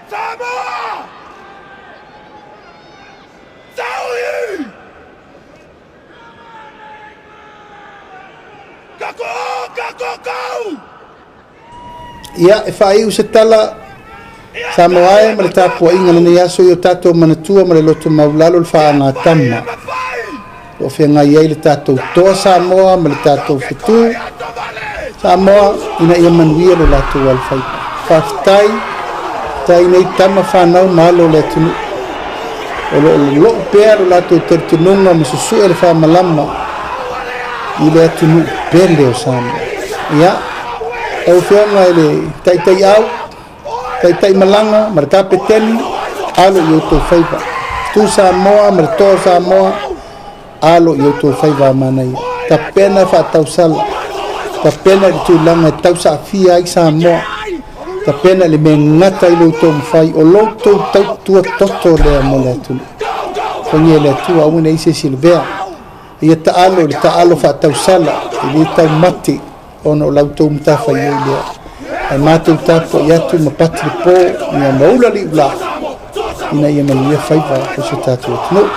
Samoa! Saui! Kako, kako, kau! Ia, e faaiu se tala Samoa e ma le tapuaiga i lenei aso i o tatou manatua ma le loto maualalo le faagatama o lo o feagai ai le tatou Toa Samoa ma le tatou Fetu Samoa ina ia manuia lo latou alofaiva. Faafetai, faafetai nei tama fanau ma alo o le atunuu o lo o lolou pea lo latou talitonuga ma susue le faamalama i le atunuu pele o Samoa. Ia, lau Afioga i le Taitaiau, Taitai Malaga ma le Kapeteni, alo i outou faiva. Tu Samoa ma le Toa Samoa, alo i outou faiva a manaia. Tapena faatausala, tapena i le tulaga e tausaafia ai Samoa, tapena i le mea e gata ai lo outou mafai, o lo outou tautua toto lea mo le atunuu. Fagia e le Atua, aua ne i se isi lavea. Ia taalo i le taalo faatausala, e le taumate ona o la outou matafaioi lea. Ae matou tapuai atu ma pati le po, ia maula liula, ina ia manuia faiva o si o tatou atunuu.